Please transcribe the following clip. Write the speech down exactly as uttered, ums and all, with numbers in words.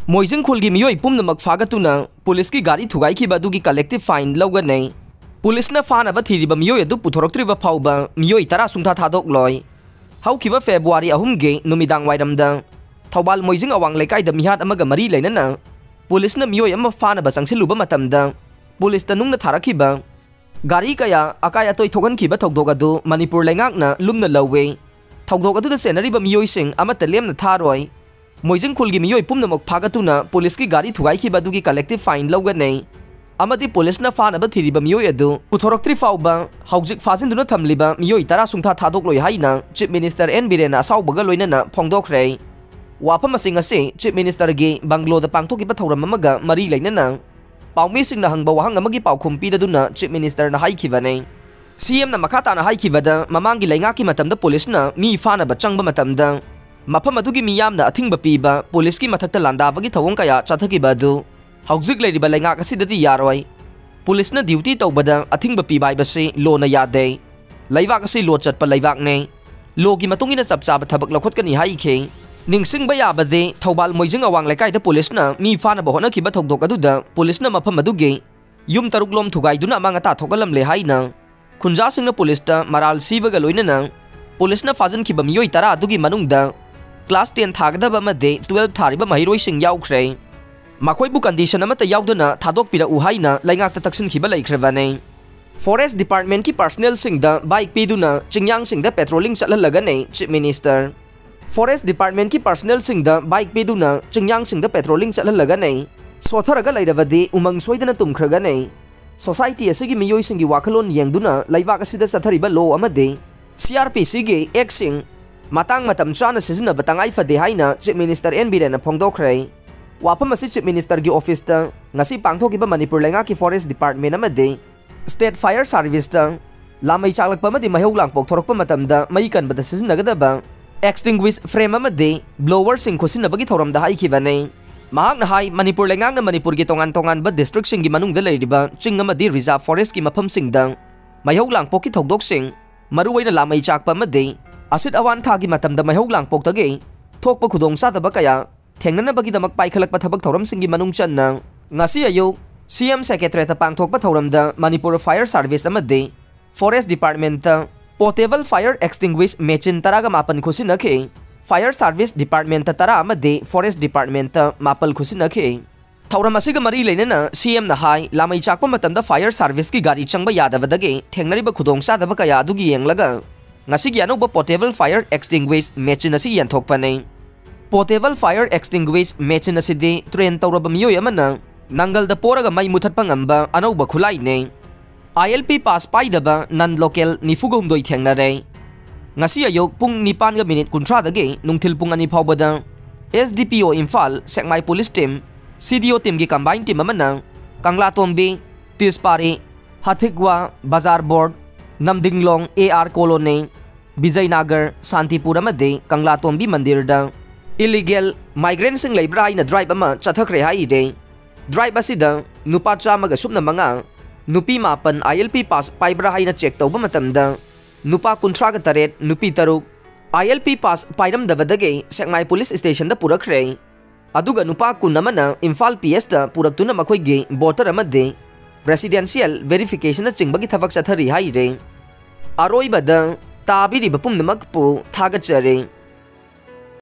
ꯃꯣꯏꯖꯤꯡ ꯈꯨꯜꯒꯤ ꯃꯤꯑꯣꯏ ꯄꯨꯝꯅꯃꯛ ꯐꯥꯒꯠꯇꯨꯅ ꯄꯨꯂꯤꯁꯀꯤ ꯒꯥꯔꯤ ꯊꯨꯒꯥꯏꯈꯤꯕ ꯑꯗꯨꯒꯤ collective fine ꯂꯧꯒꯅꯤ꯫ ꯄꯨꯂꯤꯁꯅ ꯐꯥꯅꯕ ꯊꯤꯔꯤꯕ ꯃꯤꯑꯣꯏ ꯑꯗꯨ ꯄꯨꯊꯣꯔꯛꯇ꯭ꯔꯤꯕ ꯐꯥꯎꯕ ꯃꯤꯑꯣꯏ ꯇꯔꯥ ꯁꯨꯡꯊꯥ ꯊꯥꯗꯣꯛꯂꯣꯏ꯫ ꯍꯧꯈꯤꯕ ꯐꯦꯕ꯭ꯔꯨꯋꯥꯔꯤ ꯑꯍꯨꯝꯒꯤ ꯅꯨꯃꯤꯗꯥꯡ ꯋꯥꯏꯔꯝꯗ ꯊꯧꯕꯥꯜ ꯃꯣꯏꯖꯤꯡ ꯑꯋꯥꯡ ꯂꯩꯀꯥꯏꯗ ꯃꯤꯍꯥꯠ ꯑꯃꯒ ꯃꯔꯤ ꯂꯩꯅꯅ ꯄꯨꯂꯤꯁꯅ ꯃꯤꯑꯣꯏ ꯑꯃ ꯐꯥꯅꯕ ꯆꯪꯁꯤꯜꯂꯨꯕ ꯃꯇꯝꯗ ꯄꯨꯂꯤꯁꯇ ꯅꯨꯡꯅ ꯊꯥꯔꯛꯈꯤꯕ ꯒꯥꯔꯤ ꯀꯌꯥ ꯑꯀꯥꯏ ꯑꯇꯣꯏ ꯊꯣꯛꯍꯟꯈꯤꯕ ꯊꯧꯗꯣꯛ ꯑꯗꯨ ꯃꯅꯤꯄꯨꯔ ꯂꯩꯉꯥꯛꯅ ꯂꯨꯝꯅ ꯂꯧꯏ꯫ ꯊꯧꯗꯣꯛ ꯑꯗꯨꯗ ꯆꯦꯟꯅꯔꯤꯕ ꯃꯤꯑꯣꯏꯁꯤꯡ ꯑꯃꯠꯇ ꯂꯦꯝꯅ ꯊꯥꯔꯣꯏ꯫ ꯃꯣꯏꯖꯤꯡ ꯈꯨꯜꯒꯤ ꯃꯤꯑꯣꯏ ꯄꯨꯝꯅꯃꯛ ꯐꯥꯒꯠꯇꯨꯅ ꯄꯨꯂꯤꯁꯀꯤ ꯒꯥꯔꯤ ꯊꯨꯒꯥꯏꯈꯤꯕ ꯑꯗꯨꯒꯤ collective fine ꯂꯧꯒꯅꯤ ꯑꯃꯗꯤ ꯄꯨꯂꯤꯁꯅ ꯐꯥꯅꯕ ꯊꯤꯔꯤꯕ ꯃꯤꯑꯣꯏ ꯑꯗꯨ ꯄꯨꯊꯣꯔꯛꯇ꯭ꯔꯤ ꯐꯥꯎꯕ ꯍꯧꯖꯤꯛ ꯐꯥꯖꯤꯟꯗꯨꯅ ꯊꯝꯂꯤꯕ ꯃꯤꯑꯣꯏ ꯇꯔꯥ ꯁꯨꯡꯊꯥ ꯊꯥꯗꯣꯛꯂꯣꯏ ꯍꯥꯏꯅ Chief Minister ꯑꯦꯟ ꯕꯤꯔꯦꯟꯅ ꯑꯁꯥꯎꯕꯒ ꯂꯣꯏꯅꯅ ꯐꯣꯡꯗꯣꯛꯈ꯭ꯔꯦ꯫ ꯋꯥꯐꯝ ꯑꯁꯤ ꯉꯁꯤ Chief Ministerꯒꯤ ꯕꯪꯒ꯭ꯂꯣꯗ ꯄꯥꯡꯊꯣꯛꯈꯤꯕ ꯊꯧꯔꯝ ꯑꯃꯒ ꯃꯔꯤ ꯂꯩꯅꯅ ꯄꯥꯎꯃꯤꯁꯤꯡꯅ ꯍꯪꯕ ꯋꯥꯍꯪ ꯑꯃꯒꯤ ꯄꯥꯎꯈꯨꯝ ꯄꯤꯔꯗꯨꯅ Chief Ministerꯅ ꯍꯥꯏꯈꯤꯕꯅꯤ꯫ ꯁꯤ ꯑꯦꯝꯅ ꯃꯈꯥ ꯇꯥꯅ ꯍꯥꯏꯈꯤꯕꯗ, ꯃꯃꯥꯡꯒꯤ ꯂꯩꯉꯥꯛꯀꯤ ꯃꯇꯝꯗ ꯄꯨꯂꯤꯁꯅ ꯃꯤ ꯐꯥꯅꯕ ꯆꯪꯕ ꯃꯇꯝꯗ ꯃꯐꯝ ꯑꯗꯨꯒꯤ ꯃꯤꯌꯥꯝꯅ ꯑꯊꯤꯡꯕ ꯄꯤꯕ, ꯄꯨꯂꯤꯁꯀꯤ ꯃꯊꯛꯇ ꯂꯥꯟꯗꯥꯕꯒꯤ ꯊꯧꯑꯣꯡ ꯀꯌꯥ ꯆꯠꯊꯈꯤꯕ ꯑꯗꯨ ꯍꯧꯖꯤꯛ ꯂꯩꯔꯤꯕ ꯂꯩꯉꯥꯛ ꯑꯁꯤꯗꯗꯤ ꯌꯥꯔꯣꯏ꯫ ꯄꯨꯂꯤꯁꯅ duty ꯇꯧꯕꯗ ꯑꯊꯤꯡꯕ ꯄꯤꯕ ꯍꯥꯏꯕꯁꯤ lawꯅ ꯌꯥꯗꯦ꯫ ꯂꯩꯕꯥꯛ ꯑꯁꯤ law ꯆꯠꯄ ꯂꯩꯕꯥꯛꯅꯤ꯫ Lawꯒꯤ ꯃꯇꯨꯡ ꯏꯟꯅ ꯆꯞ ꯆꯥꯕ ꯊꯕꯛ ꯂꯧꯈꯠꯀꯅꯤ ꯍꯥꯏꯈꯤ꯫ ꯅꯤꯡꯁꯤꯡꯕ ꯌꯥꯕꯗꯤ, ꯊꯧꯕꯥꯜ ꯃꯣꯏꯖꯤꯡ ꯑꯋꯥꯡ ꯂꯩꯀꯥꯏꯗ ꯄꯨꯂꯤꯁꯅ ꯃꯤ ꯐꯥꯅꯕ ꯍꯣꯠꯅꯈꯤꯕ ꯊꯧꯗꯣꯛ ꯑꯗꯨꯗ ꯄꯨꯂꯤꯁꯅ ꯃꯐꯝ ꯑꯗꯨꯒꯤ ꯌꯨꯝ ꯇꯔꯨꯛ ꯂꯣꯝ ꯊꯨꯒꯥꯏꯗꯨꯅ ꯑꯃꯥꯡ ꯑꯇꯥ ꯊꯣꯛꯍꯜꯂꯝꯂꯦ ꯍꯥꯏꯅ ꯈꯨꯟꯖꯥꯁꯤꯡꯅ ꯄꯨꯂꯤꯁꯇ ꯃꯔꯥꯜ ꯁꯤꯕꯒ ꯂꯣꯏꯅꯅ ꯄꯨꯂꯤꯁꯅ ꯐꯥꯖꯤꯟꯈꯤꯕ ꯃꯤꯑꯣꯏ ꯇꯔꯥ ꯑꯗꯨꯒꯤ ꯃꯅꯨꯡꯗ class ten ꯊꯥꯒꯗꯕ ꯑꯃꯗꯤ twelve ꯊꯥꯔꯤꯕ ꯃꯍꯩꯔꯣꯏꯁꯤꯡ ꯌꯥꯎꯈ꯭ꯔꯦ꯫ ꯃꯈꯣꯏꯕꯨ condition ꯑꯃꯠꯇ ꯌꯥꯎꯗꯅ ꯊꯥꯗꯣꯛꯄꯤꯔꯛꯎ ꯍꯥꯏꯅ ꯂꯩꯉꯥꯛꯇ ꯇꯛꯁꯤꯟꯈꯤꯕ ꯂꯩꯈ꯭ꯔꯕꯅꯤ꯫ Forest Departmentꯀꯤ personnelꯁꯤꯡꯗ bike ꯄꯤꯗꯨꯅ ꯆꯤꯡꯌꯥꯡꯁꯤꯡꯗ patrollingꯁꯤꯡ ꯆꯠꯍꯜꯂꯒꯅꯤ Chief Minister꯫ Forest Departmentꯀꯤ personnelꯁꯤꯡꯗ bike ꯄꯤꯗꯨꯅ ꯆꯤꯡꯌꯥꯡꯁꯤꯡꯗ patrollingꯁꯤꯡ ꯆꯠꯍꯜꯂꯒꯅꯤ꯫ ꯁꯣꯠꯊꯔꯒ ꯂꯩꯔꯕꯗꯤ ꯎꯃꯪ ꯁꯣꯏꯗꯅ ꯇꯨꯝꯈ꯭ꯔꯒꯅꯤ꯫ Society ꯑꯁꯤꯒꯤ ꯃꯤꯑꯣꯏꯁꯤꯡꯒꯤ ꯋꯥꯈꯜꯂꯣꯟ ꯌꯦꯡꯗꯨꯅ ꯂꯩꯕꯥꯛ ꯑꯁꯤꯗ ꯆꯠꯊꯔꯤꯕ law ꯑꯃꯗꯤ CrPCꯒꯤ actꯁꯤꯡ ꯃꯇꯥꯡ ꯃꯇꯝ ꯆꯥꯅ ꯁꯤꯖꯤꯟꯅꯕ ꯇꯉꯥꯏ ꯐꯗꯦ ꯍꯥꯏꯅ Chief Minister ꯑꯦꯟ ꯕꯤꯔꯦꯟꯅ ꯐꯣꯡꯗꯣꯛꯈ꯭ꯔꯦ꯫ ꯋꯥꯐꯝ ꯑꯁꯤ Chief Ministerꯒꯤ officeꯇ ꯉꯁꯤ ꯄꯥꯡꯊꯣꯛꯈꯤꯕ ꯃꯅꯤꯄꯨꯔ ꯂꯩꯉꯥꯛꯀꯤ Forest Department ꯑꯃꯗꯤ State Fire Serviceꯇ ꯂꯥꯃꯩ ꯆꯥꯛꯂꯛꯄ ꯑꯃꯗꯤ ꯃꯩꯍꯧ ꯂꯥꯡꯄꯣꯛ ꯊꯣꯔꯛꯄ ꯃꯇꯝꯗ ꯃꯩ ꯀꯟꯕꯗ ꯁꯤꯖꯤꯟꯅꯒꯗꯕ extinguish flame ꯑꯃꯗꯤ blowerꯁꯤꯡ ꯈꯨꯠꯁꯤꯟꯅꯕꯒꯤ ꯊꯧꯔꯝꯗ ꯍꯥꯏꯈꯤꯕꯅꯤ꯫ ꯃꯍꯥꯛꯅ ꯍꯥꯏ, ꯃꯅꯤꯄꯨꯔ ꯂꯩꯉꯥꯛꯅ ꯃꯅꯤꯄꯨꯔꯒꯤ ꯇꯣꯉꯥꯟ ꯇꯣꯉꯥꯟꯕ districtꯁꯤꯡꯒꯤ ꯃꯅꯨꯡꯗ ꯂꯩꯔꯤꯕ ꯆꯤꯡ ꯑꯃꯗꯤ reserve forestꯀꯤ ꯃꯐꯝꯁꯤꯡꯗ ꯃꯩꯍꯧ ꯂꯥꯡꯄꯣꯛꯀꯤ ꯊꯧꯗꯣꯛꯁꯤꯡ, ꯃꯔꯨꯑꯣꯏꯅ ꯂꯥꯃꯩ ꯆꯥꯛꯄ ꯑꯃꯗꯤ ꯑꯁꯤꯠ ꯑꯋꯥꯟꯊꯥꯒꯤ ꯃꯇꯝꯗ ꯃꯩꯍꯧ ꯂꯥꯡꯄꯣꯛꯇꯒꯤ ꯊꯣꯛꯄ ꯈꯨꯗꯣꯡꯆꯥꯗꯕ ꯀꯌꯥ ꯊꯦꯡꯅꯅꯕꯒꯤꯗꯃꯛ ꯄꯥꯏꯈꯠꯂꯛꯄ ꯊꯕꯛ ꯊꯧꯔꯝꯁꯤꯡꯒꯤ ꯃꯅꯨꯡ ꯆꯟꯅ ꯉꯁꯤ ꯑꯌꯨꯛ ꯁꯤ ꯑꯦꯝ ꯁꯦꯀ꯭ꯔꯦꯇꯔꯤꯌꯦꯠꯇ ꯄꯥꯡꯊꯣꯛꯄ ꯊꯧꯔꯝꯗ ꯃꯅꯤꯄꯨꯔ ꯐꯥꯌꯔ ꯁꯥꯔꯚꯤꯁ ꯑꯃꯗꯤ ꯐꯣꯔꯦꯁ ꯗꯤꯄꯥꯔꯠꯃꯦꯟꯠꯇ ꯄꯣꯔꯇꯦꯕꯜ ꯐꯥꯌꯔ ꯑꯦꯛꯁꯇꯤꯡꯒ꯭ꯋꯤꯁ ꯃꯦꯆꯤꯟ ꯇꯔꯥꯒ ꯃꯥꯄꯟ ꯈꯨꯠꯁꯤꯟꯅꯈꯤ꯫ ꯐꯥꯌꯔ ꯁꯥꯔꯚꯤꯁ ꯗꯤꯄꯥꯔꯠꯃꯦꯟꯠꯇ ꯇꯔꯥ ꯑꯃꯗꯤ ꯐꯣꯔꯦꯁꯠ ꯗꯤꯄꯥꯔꯠꯃꯦꯟꯠꯇ ꯃꯥꯄꯜ ꯈꯨꯠꯁꯤꯟꯅꯈꯤ꯫ ꯊꯧꯔꯝ ꯑꯁꯤꯒ ꯃꯔꯤ ꯂꯩꯅꯅ ꯁꯤ ꯑꯦꯝꯅ ꯍꯥꯏ, ꯂꯥꯃꯩ ꯆꯥꯛꯄ ꯃꯇꯝꯗ ꯐꯥꯌꯔ ꯁꯥꯔꯚꯤꯁꯀꯤ ꯒꯥꯔꯤ ꯆꯪꯕ ꯌꯥꯗꯕꯗꯒꯤ ꯊꯦꯡꯅꯔꯤꯕ ꯈꯨꯗꯣꯡꯆꯥꯗꯕ ꯀꯌꯥ ꯑꯗꯨꯒꯤ ꯌꯦꯡꯂꯒ ꯉꯁꯤꯒꯤ ꯑꯅꯧꯕ ꯄꯣꯔꯇꯦꯕꯜ ꯐꯥꯌꯔ ꯑꯦꯛꯁꯇꯤꯡꯒ꯭ꯋꯤꯁ ꯃꯦꯆꯤꯟ ꯑꯁꯤ ꯌꯦꯟꯊꯣꯛꯄꯅꯤ꯫ ꯄꯣꯔꯇꯦꯕꯜ ꯐꯥꯌꯔ ꯑꯦꯛꯁꯇꯤꯡꯒ꯭ꯋꯤꯁ ꯃꯦꯆꯤꯟ ꯑꯁꯤꯗꯤ ꯇ꯭ꯔꯦꯟ ꯇꯧꯔꯕ ꯃꯤꯑꯣꯏ ꯑꯃꯅ ꯅꯪꯒꯜꯗ ꯄꯣꯔꯒ ꯃꯩ ꯃꯨꯊꯠꯄ ꯉꯝꯕ ꯑꯅꯧꯕ ꯈꯨꯠꯂꯥꯏꯅꯤ꯫ ꯑꯥꯏ ꯑꯦꯜ ꯄꯤ ꯄꯥꯁ ꯄꯥꯏꯗꯕ ꯅꯟ ꯂꯣꯀꯦꯜ ꯅꯤꯐꯨꯒ ꯍꯨꯝꯗꯣꯏ ꯊꯦꯡꯅꯔꯦ꯫ ꯉꯁꯤ ꯑꯌꯨꯛ ꯄꯨꯡ ꯅꯤꯄꯥꯟꯒ ꯃꯤꯅꯤꯠ ꯀꯨꯟꯊ꯭ꯔꯥꯗꯒꯤ ꯅꯨꯡꯊꯤꯜ ꯄꯨꯡ ꯑꯅꯤ ꯐꯥꯎꯕꯗ ꯑꯦꯁ ꯗꯤ ꯄꯤ ꯑꯣ ꯏꯝꯐꯥꯜ, ꯁꯦꯛꯃꯥꯏ ꯄꯨꯂꯤꯁ ꯇꯤꯝ, ꯁꯤ ꯗꯤ ꯑꯣ ꯇꯤꯝꯒꯤ ꯀꯝꯕꯥꯏꯟ ꯇꯤꯝ ꯑꯃꯅ ꯀꯪꯂꯥꯇꯣꯝꯕꯤ, ꯇꯤꯁꯄꯥꯔꯤ, ꯍꯊꯤꯛꯋꯥ, ꯕꯖꯥꯔ ꯕꯣꯔꯗ, ꯅꯝꯗꯤꯡꯂꯣꯡ, ꯑꯦ ꯑꯥꯔ ꯀꯣꯂꯣꯅꯤ, ꯕꯤꯖꯌꯅꯥꯒꯔ, ꯁꯥꯟꯇꯤꯄꯨꯔ ꯑꯃꯗꯤ ꯀꯪꯂꯥꯇꯣꯝꯕꯤ ꯃꯟꯗꯤꯔꯗ ꯏꯂꯤꯒꯦꯜ ꯃꯥꯏꯒ꯭ꯔꯦꯟꯁꯤꯡ ꯂꯩꯕ꯭ꯔꯥ ꯍꯥꯏꯅ ꯗ꯭ꯔꯥꯏꯕ ꯑꯃ ꯆꯠꯊꯈ꯭ꯔꯦ ꯍꯥꯏꯔꯤ꯫ ꯗ꯭ꯔꯥꯏꯕ ꯑꯁꯤꯗ ꯅꯨꯄꯥ ꯆꯥꯝꯃꯒ ꯁꯨꯞꯅ ꯃꯉꯥ, ꯅꯨꯄꯤ ꯃꯥꯄꯟ ꯑꯥꯏ ꯑꯦꯜ ꯄꯤ ꯄꯥꯁ ꯄꯥꯏꯕ꯭ꯔꯥ ꯍꯥꯏꯅ ꯆꯦꯛ ꯇꯧꯕ ꯃꯇꯝꯗ ꯅꯨꯄꯥ ꯀꯨꯟꯊ꯭ꯔꯥꯒ ꯇꯔꯦꯠ, ꯅꯨꯄꯤ ꯇꯔꯨꯛ ꯑꯥꯏ ꯑꯦꯜ ꯄꯤ ꯄꯥꯁ ꯄꯥꯏꯔꯝꯗꯕꯗꯒꯤ ꯁꯦꯛꯃꯥꯏ ꯄꯨꯂꯤꯁ ꯁ꯭ꯇꯦꯁꯟꯗ ꯄꯨꯔꯛꯈ꯭ꯔꯦ꯫ ꯑꯗꯨꯒ ꯅꯨꯄꯥ ꯀꯨꯟ ꯑꯃꯅ ꯏꯝꯐꯥꯜ ꯄꯤ ꯑꯦꯁꯇ ꯄꯨꯔꯛꯇꯨꯅ ꯃꯈꯣꯏꯒꯤ ꯚꯣꯇꯔ ꯑꯃꯗꯤ ꯔꯦꯁꯤꯗꯦꯟꯁꯤꯌꯦꯜ ꯚꯦꯔꯤꯐꯤꯀꯦꯁꯟꯅꯆꯤꯡꯕꯒꯤ ꯊꯕꯛ ꯆꯠꯊꯔꯤ ꯍꯥꯏꯔꯤ꯫ ꯑꯔꯣꯏꯕꯗ ꯇꯥꯕꯤꯔꯤꯕ ꯄꯨꯝꯅꯃꯛꯄꯨ ꯊꯥꯒꯠꯆꯔꯤ꯫